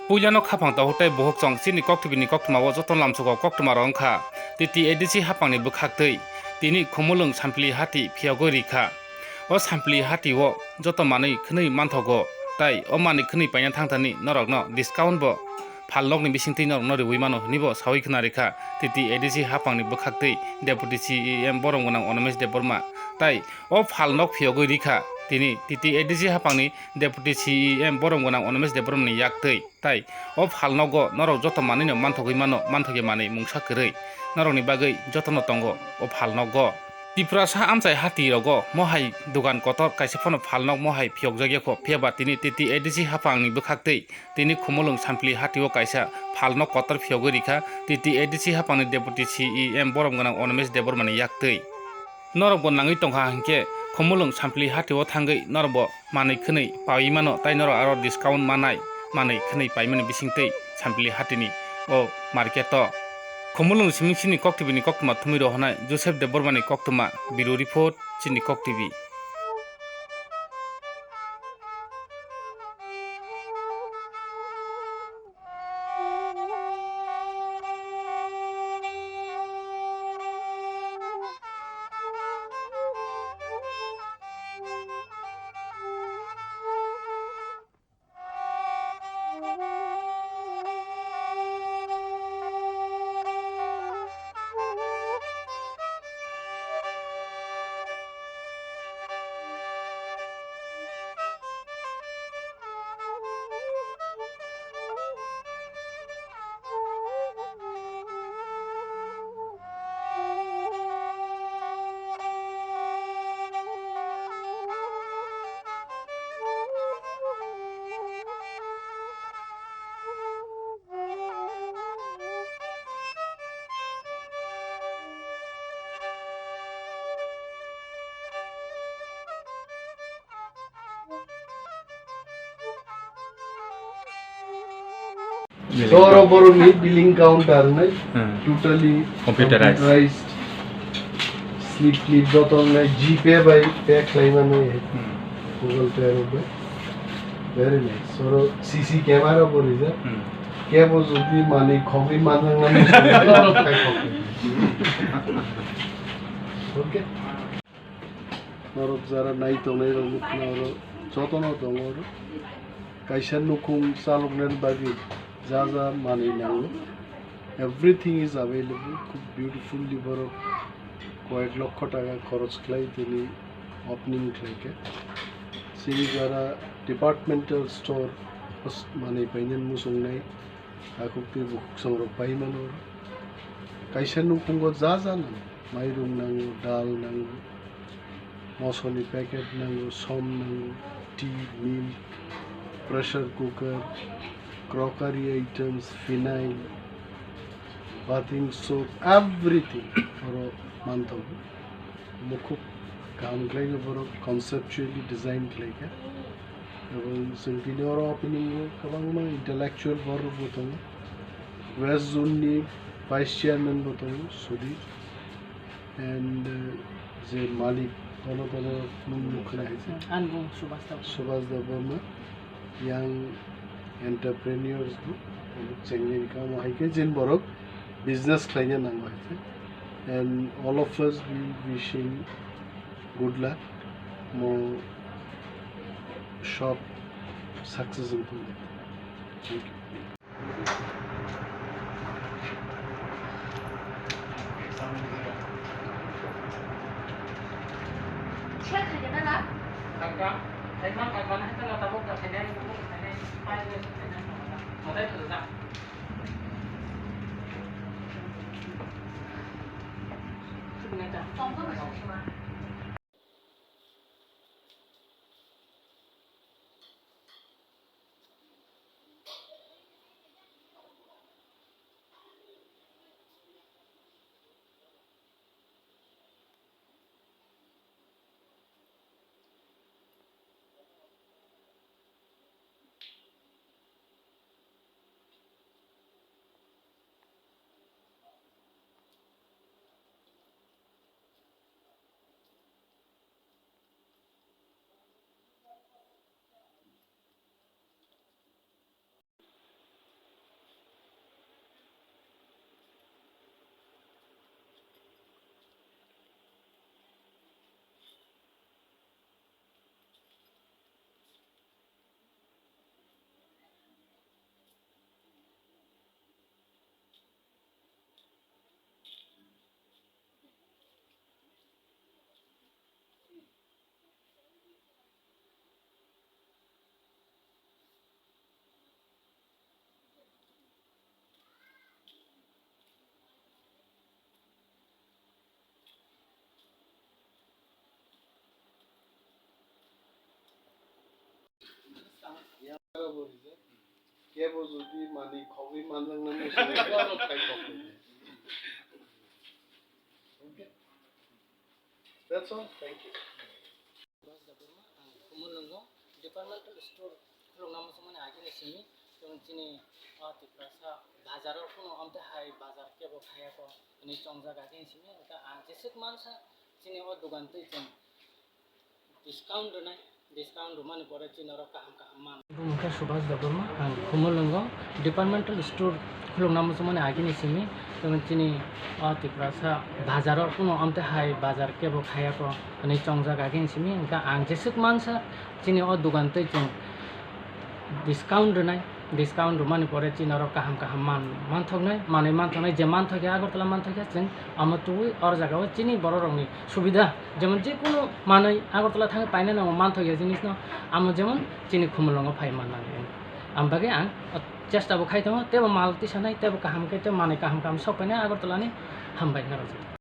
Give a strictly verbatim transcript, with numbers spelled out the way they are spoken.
Puilano khaphang tabuk tei bohok chong chini koktwbini koktwmao joto lamsogo koktwmarok wngkha T T A D C haphangni bwkhaktwi. Tini Khumulwng Sampli hati phiyogwi rikha. O Sampli hatio joto manwi khwnwi manthogo, tai o manwi khwnwi paina thangthani norokno discount bo phalnokni bisingtwi norokno riwi mano hwnwibo sawi khna rikha T T A D C haphangni bwkhaktwi Deputy C E M borom gwnang Onomesh Debbarma. Tai o phalnok phiyogwi rikha tini T T A D C haphangni Deputy C E M borom gwnang Onomesh Debbarmani yaktwi. Tai o phalnogo norok joto manwino manthogwi mano, manthokya manwi mungsa kwrwi norokni bagwi jotono tongo o phalnogo. Tiprasa amchai hati rogo mohai dugan kotor kaisa phano phalnok mohai phiyokjakya kho, phiyaba tini T T A D C haphangni bwkhaktwi tini Khumulwng Sampli hatio kaisa phalnok kotor phiyogwi rikha T T A D C haphangni Deputy C E M borom gwnang Onomesh Debbarmani yaktwi. Norokbo nangwi tongkha hinkhe Khumulwng Sampli hatio thangwi norokbo manwi khwnwi paiwi mano, tai norok aro discount manai manwi khwnwi paimani bisingtwi Sampli hatini o market o. Khumulwng simingsini koktwbini koktwma thumwi rohornai Joseph Debbarmani koktwma, bureau report, chini koktwbi. Soro borokni billing counter nai Hmm. Totally Computerized. Computerized. Slip slip joto nai GPay bai pay khlai mano. Hmm. Google Pay rok bai. Very nice. Soro C C camera bo rijak. Hmm. Kebo jodi mani khogwi manjaknani songwi khai khogwi. Okay. Norok jara nai tongnai rok nukna oro jotono tongo oro. Kaisa nukhung chaloknani bagwi ja ja manwi nango. Everything is available. Khub beautifully borok koyek lokho taka khoroch khlai tini opening khlaikha. Chini jara departmental store manwi painani muchungnai. Takhuk twi bukhuk songrok pai mano. Kaisa nukhungo ja ja nango, mairung nango, dal nango, mosoni packet nango, som nango, tea, milk, pressure cooker, crockery items, phenyl, bathing soap, everything oro manthogo. Mukhuk kaham khlai khe borok conceptually design khlai kha. Ebong chwng tini oro opening o kwbangma intellectual borok bo tongo. West zone ni vice chairman bo tongo, Sudhir. And, uh, je malik, bono bono mung nukha hai se. Anbung Subhas Debbarma. Subhas Debbarma. Young entrepreneurs bo, chengni kamo hai khe jin borok business khlaina nango hai khe. And all of us we wishing good luck, mo shop success wngthung. Thank you. Kebo jodi mani khogwi manjakna muchung khe aro khai kok. Okay. That's all. Thank you. Subhas Debbarma, ang Khumulwngo departmental store khulukna muchungmani agini simi, chwng chini o Tiprasa bazaro phano amte hai bazar kebo khayako hwnwi chongjak agini simi, hwnkhe ang jeswk mansa chini o dogan twi chwng discount rwnai, discount rwmani pore chini oro kaham kaham man. Bumung khe Subhas Debbarma, ang Khumulwngo departmental store khulukna muchungmani agini simi, chwng chini o Tiprasa bazaro phano amte hai bazar kebo khayako hwnwi chongjak agini simi, hwnkhe ang jeswk mansa chini o dogan twi chwng discount rwnai, discount rwmani pore chini oro kaham kaham man manthoknai, manwi manthoknai, je manthokya Agartala manthokya chwng amo twiwi oro jagao chini bororokni subida, jemon jekunu manwi Agartala thangwi paina nango manthokya jinisno, amo jemon chini Khumulwngo phai mannani. Ang bagwi ang chesta bo khai tongo, teibo mal tisanai, teibo kaham khe tei manwi kaham kaham sok painai Agartalani. Hambai norok.